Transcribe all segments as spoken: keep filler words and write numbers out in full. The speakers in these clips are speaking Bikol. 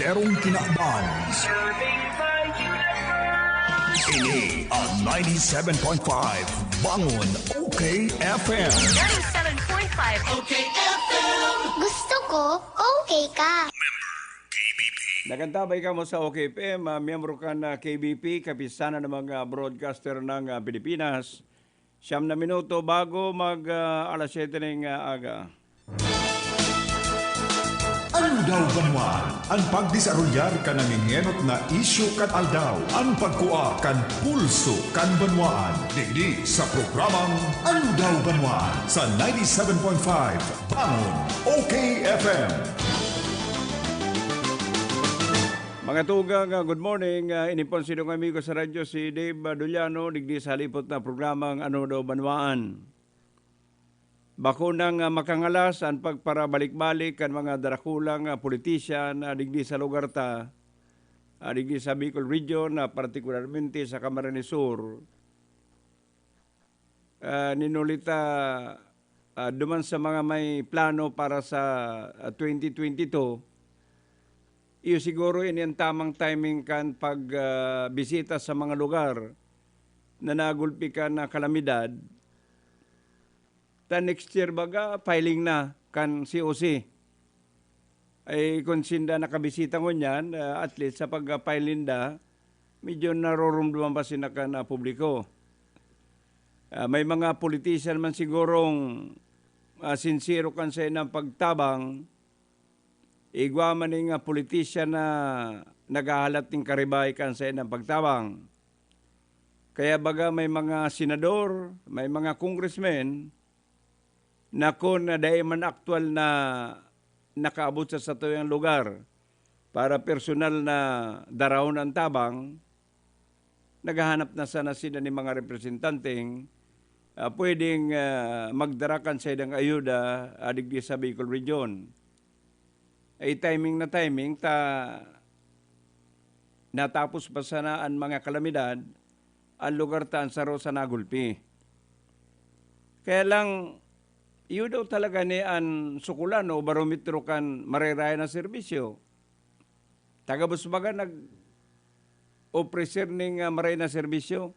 Erong kinaban. Ini ang ninety-seven point five Bangon O K F M. Ninety-seven point five O K F M. Gusto ko, okay ka. Nakantabay kamo sa O K F M, ah, miyembro kan, ah, K B P, Kapisanan ng mga Broadcaster ng, ah, Pilipinas. Siyam na minuto bago mag, ah, alas siyete ning, ah, aga. Ano daw banwaan? An pagdesarolyar kan nangengenot na isyu kan aldaw, an pagkua kan pulso kan banwaan. Digdi sa programang Ano daw banwaan sa ninety-seven point five Bangon O K F M. Mga tugang, ah, good morning. Ah, ini po ang inyong amigo sa radyo, si Dave, ah, Duliano, digdi sa halipot na programang Ano daw banwaan. Bako nang, ah, makangalas an pagparabalik-balik kan mga darakulang, ah, politician, ah, digdi sa lugar ta, ah, digdi sa Bicol Region, ah, partikularmente sa Camarines Sur. Ah, nin huli ta, ah, duman sa mga may plano para sa, ah, twenty twenty-two, iyo siguro ini an tamang timing kan pag, ah, bisita sa mga lugar na nagulpi kan, ah, kalamidad. Ta next year baga, filing na kan C O C. Ay, kun sinda nakabisita ngunyan, ah, at least sa pag-file ninda, medyo naroromdoman pa sinda kan, ah, publiko. Ah, may mga politician man sigurong, ah, sinsero kan saindang pagtabang, igwa man ning, ah, politician na naghahalat nin karibay kan saindang pagtabang. Kaya baga may mga senador, may mga congressmen, na kun dai man aktual na nakaabot sa satuyang lugar para personal na darahon an tabang, naghahanap na sana sila nin mga representanteng, ah, pwedeng, ah, magdara kan saindang ayuda, ah, digdi sa Bicol Region. Ay timing na timing ta natapos pa sana an mga kalamidad, an lugar ta an saro sa nagulpi. Kaya lang, iyo daw talaga ni an sukulan o barometro kan marerayan na serbisyo. Tagabos baga nag-ofrecer ning, ah, maray na serbisyo.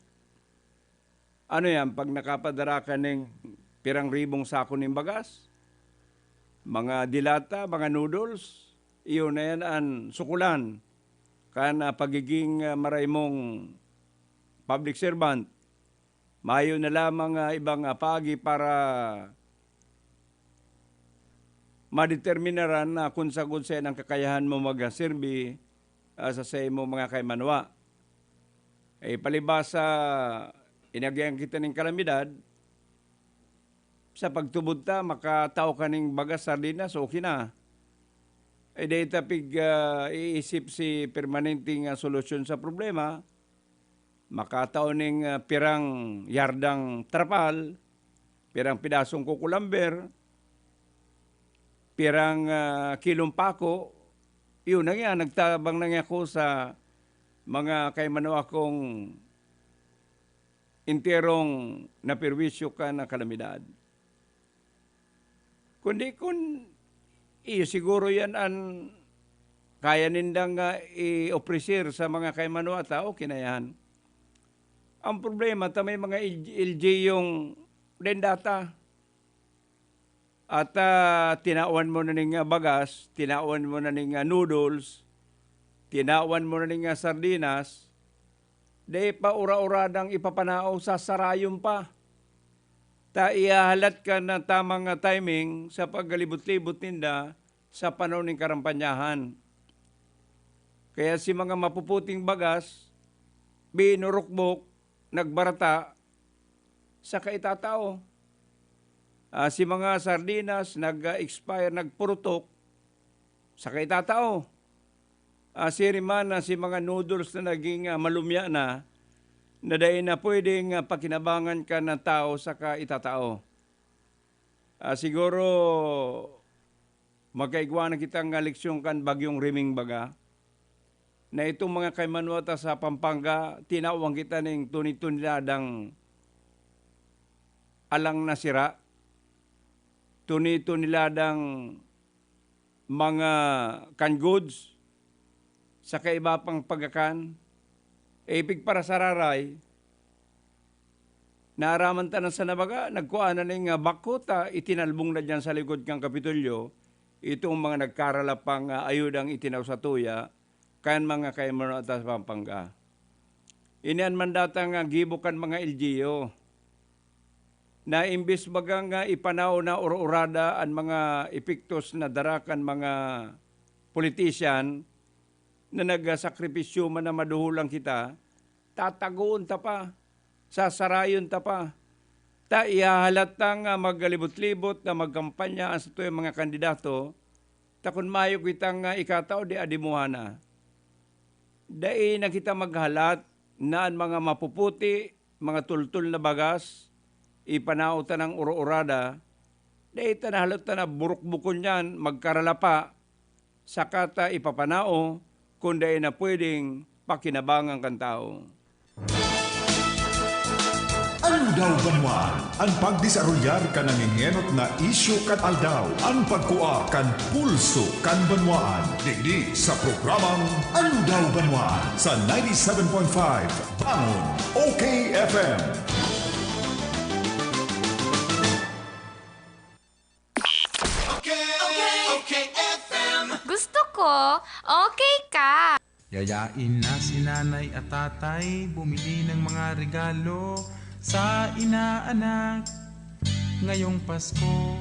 Ano yan, pag nakapadara ka ning pirang ribong sako ning bagas, mga dilata, mga noodles, iyo na yan an sukulan kan, ah, pagiging, ah, maray mong public servant. Mayo na lamang, ah, ibang, ah, paagi para madeterminaran na kun sagkod saen an kakayahan mo magserbi, ah, sa saimong mga kaimanwa. Eh, palibasa, inagihan kita ning kalamidad, sa pagtubod ta, makatao ka ning bagas, sardinas, okay na. Eh, dai ta pig, ah, iisip si permanenteng, ah, solusyon sa problema, makatao ning, ah, pirang yardang trapal, pirang pidasong kukulamber, pirang, ah, kilong pako. Yun na nga, nagtabang na nga ako sa mga kaimanwa kong enterong naperwisyo kan kalamidad. Kundi kun iyo siguro yan an kaya nindang, ah, i-ofrecer sa mga kaimanwa ta, okay na yan. Ang problema ta may mga L G yung dendata. At, ah, tinawan mo na ning, ah, bagas, tinawan mo na ning, ah, noodles, tinawan mo na ning, ah, sardinas, dai pa ura-uradang ipapanao, sasarayon pa. Ta ihahalat kan, ah, tamang, ah, timing sa paggalibot-libot ninda sa panahon nin karampanyahan. Kaya si mga mapuputing bagas, binurukbok, nagbarata, saka itatao. Ah, si mga sardinas nag-expire, nagpurutok, saka itatao. Ah, siring man na si mga noodles na naging, ah, malumya na, na dai na pwedeng, ah, pakinabangan kan tao saka itatao. Ah, siguro, magkaigwa na kitang, ah, leksyon kan Bagyong Reming baga, na itong mga kaimanwa ta sa Pampanga, tinawan kita ning tuni-tuniladang alang na sira, tuni-tuniladang mga canned goods, sa kaiba pang pagakan, e pigparasararay, naaraman ta na sa nabaga, nagkua na ning, ah, bako ta itinalbong na diyan sa likod kan Kapitolyo, itong mga nagkarala pang, ah, ayudang itinaw sa tuya, kan mga kaimanon ta sa Pampanga. Ini an mandata nga gibo kan mga L G U, na imbis baga nga ipanaw na oro-orada an mga epektos na dara kan mga politician na nagsakripisyo man na maduhulan kita, tatagoon ta pa, sasarayon ta pa. Ta ihahalat ta nga maglibot-libot na magkampanya an satuyang mga kandidato, ta kun mayo kita nga ikatao, di adimuhan na. Dai na kita maghalat na an mga mapuputi, mga tultol na bagas, ipanao ta nang oro-orada, dai ta na halata na burukbukon yan, magkaralapa, saka ta ipapanao kun dai na pwedeng pakinabangan kan tawo. Aldaw Banwaan, an pagdesarolyar kan nangengenot na isyu kan aldaw, an pagkua kan pulso kan banwaan. Digdi sa programang Aldaw Banwaan sa ninety-seven point five Bangon, O K F M. Okay, okay, okay, F M. Gusto ko, okay ka. Yayain na si nanay at tatay bumili ng mga regalo sa inaanak ngayong Pasko.